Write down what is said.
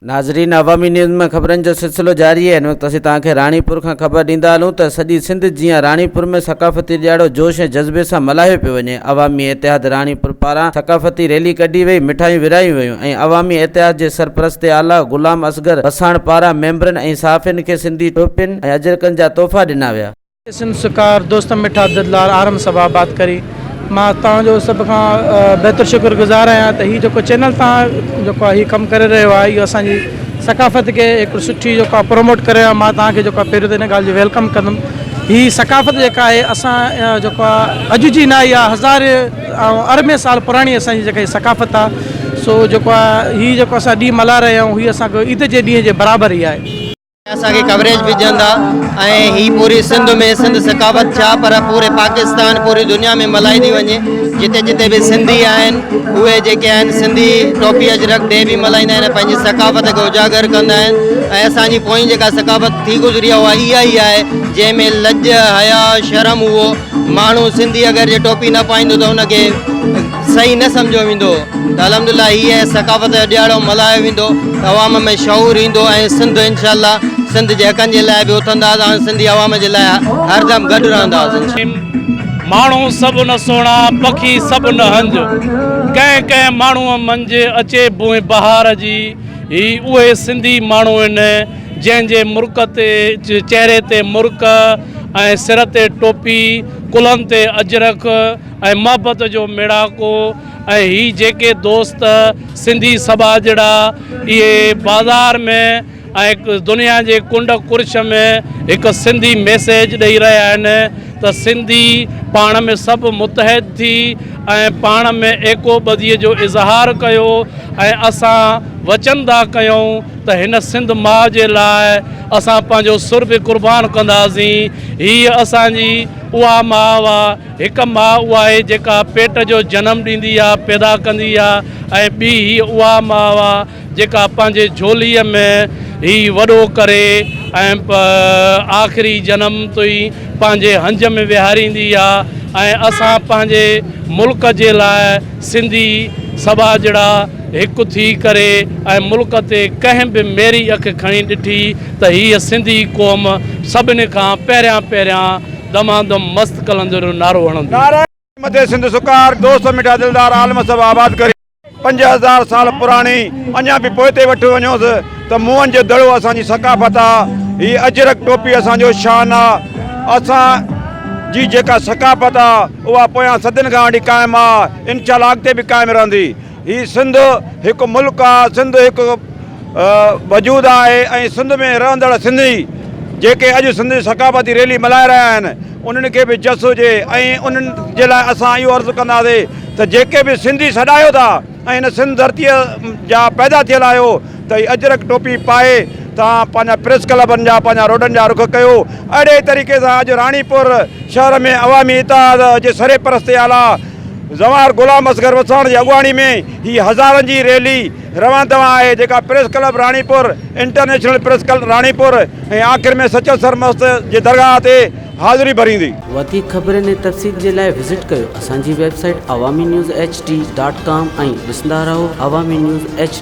ناظرين عوامي نيوز ۾ خبرن جو سلسلو جاري آهي هن وقت اسين توهان کي راڻيپور کان خبر ڏيندا هلون ته سڄي سنڌ جيان راڻيپور ۾ ثقافتي ڏهاڙو جوش ۽ جذبي سان ملهايو پيو وڃي عوامي اتحاد راڻيپور پاران ثقافتي ريلي ڪڍي وئي مٺايون ورهايون ويون ۽ عوامي اتحاد جي سرپرست اعليٰ غلام اصغر وساڻ پاران ميمبرن ۽ صحافين کي سنڌي ٽوپين ۽ اجرڪن جا تحفا ڏنا ويا. سنڌ سڪار دوست مٺا دلدار آرم سڀ آباد ڪري مان توهان جو سڀ کان بهتر شڪر گذار آهيان ته هي جيڪو چينل توهان جيڪو آهي هي ڪم ڪري رهيو آهي اهو اسان جي ثقافت کي هڪ سٺي جيڪو آهي پروموٽ ڪري رهيو آهي مان توهان کي جيڪو آهي پهريون ته ان ڳالهه جو welcome ڪندم هي ثقافت جيڪا آهي اسان جيڪو آهي اڄ جي نه آئي آهي هزار ۽ اربين سال پراڻي اسان جي جيڪا هي ثقافت آهي سو جيڪو آهي هي جيڪو اسان ڏينهن ملهائي رهيا آهيون هي اسان کي عيد جي ڏينهن جي برابر ئي آهي. اسان کي ڪوريج به ڏيندا ۽ هي پوري سنڌ ۾ سنڌ ثقافت ڇا پر پوري پاڪستان پوري دنيا ۾ ملهائي ٿي وڃي جتي جتي به سنڌي آهن اهي جيڪي آهن سنڌي ٽوپي اجرڪ ڊي به ملهائيندا آهن پنهنجي ثقافت کي اجاگر ڪندا آهن ۽ اسان جي پوئين جيڪا ثقافت ٿي گذري آهي اها اها ئي آهي جنهن ۾ لڄ حيا شرم اهو ماڻهو سنڌي اگر جي ٽوپي نه پائيندو ته ان کي صحيح نه سمجهيو ويندو هو ته الحمد لله هي ثقافت جو ڏهاڙو ملهايو ويندو ته عوام ۾ شعور ايندو ۽ سنڌ انشاء الله سنڌ جي حقن جي لاء به اٿنداسين ۽ سنڌي عوام جي لاء هردم گڏ رهنداسين. ماڻهو سڀ نه سهڻا، پکي سڀ نه هنج، ڪنهن ڪنهن ماڻهوء منجهه اچي بوء بهار جي، هي اهي سنڌي ماڻهو آهن، جنهن جي مرڪ تي چهري تي مرڪ ۽ سر تي ٽوپي، ڪلهن تي اجرڪ ۽ محبت جو ميڙاڪو ۽ هي جيڪي دوست سنڌي سٻاجهڙا اهي بازار ۾ ۽ دنيا جي ڪنڊ ڪڙڇ ۾ هڪ سنڌي ميسيج ڏئي رهيا آهن ته سنڌي پاڻ ۾ سڀ متحد ٿي ۽ پاڻ ۾ ايڪو ٻڌي جو اظهار ڪيو ۽ اسان وچن ٿا ڪيون ته هن سنڌ ماء جي لاء اسان پنهنجو سر به قربان ڪنداسين هيء اسان جي اها ماء آ هڪ ماء اها آهي جيڪا پيٽ جو جنم ڏيندي آ، پيدا ڪندي آ ۽ ٻي هيء اها ماء آ جيڪا پنهنجي جهوليء ۾ هي وڏو ڪري ۽ آخري جنم تائين پنهنجي هنج ۾ ويهاريندي آ ۽ اسان پنهنجي ملڪ جي لاء سنڌي سٻاجهڙا هڪ ٿي ڪري ۽ ملڪ تي ڪنهن به ميري اک کڻي ڏٺي ته هيء سنڌي قوم سڀني کان پهريان پهريان دمادم مست قلندر جو نعرو هڻندي. نعري مٿي سنڌ سڪار، دوست مٺا دلدار عالم سڀ آباد ڪري. 5000 سال پراڻي اڃا به پوئتي وٺي وڃوس ته موئن جو دڙو اسان جي ثقافت آ، هي اجرڪ ٽوپي اسان جو شان آ، اسان جي جيڪا ثقافت آ اها پويان صدين کان وٺي قائم آ، انشاء الله اڳتي به قائم رهندي. هي سنڌ هڪ ملڪ آ، سنڌ هڪ وجود آهي ۽ سنڌ ۾ رهندڙ سنڌي جيڪي اڄ سنڌ جي ثقافتي ريلي ملهائي رهيا آهن انهن کي به جس هجي ۽ انهن جي لاء اسان اهو عرض ڪنداسين ته جيڪي به سنڌي سڏايو ٿا ۽ هن سنڌ ڌرتيء جا پيدا ٿيل آهيو ته هي اجرڪ ٽوپي پائي توهان پنهنجا پريس ڪلبن جا پنهنجا روڊن جا رخ ڪيو اهڙي طريقي سان اڄ راڻيپور شهر ۾ عوامي اتحاد جي سري پرست اعليٰ زوار غلام اصغر وساڻ جي اڳواڻي ۾ هي هزارن جي ريلي روان دوان آهي جيڪا press club Ranipur, international press club Ranipur ۽ آخر ۾ سچل سرمست جي درگاهه تي حاضري ڀريندي. وڌيڪ خبرن ۽ تفصيل جي لاء وزٽ ڪيو اسان جي website Awami news H D dot com ۽ ڏسندا رهو عوامي نيوز ايڇ ڊي.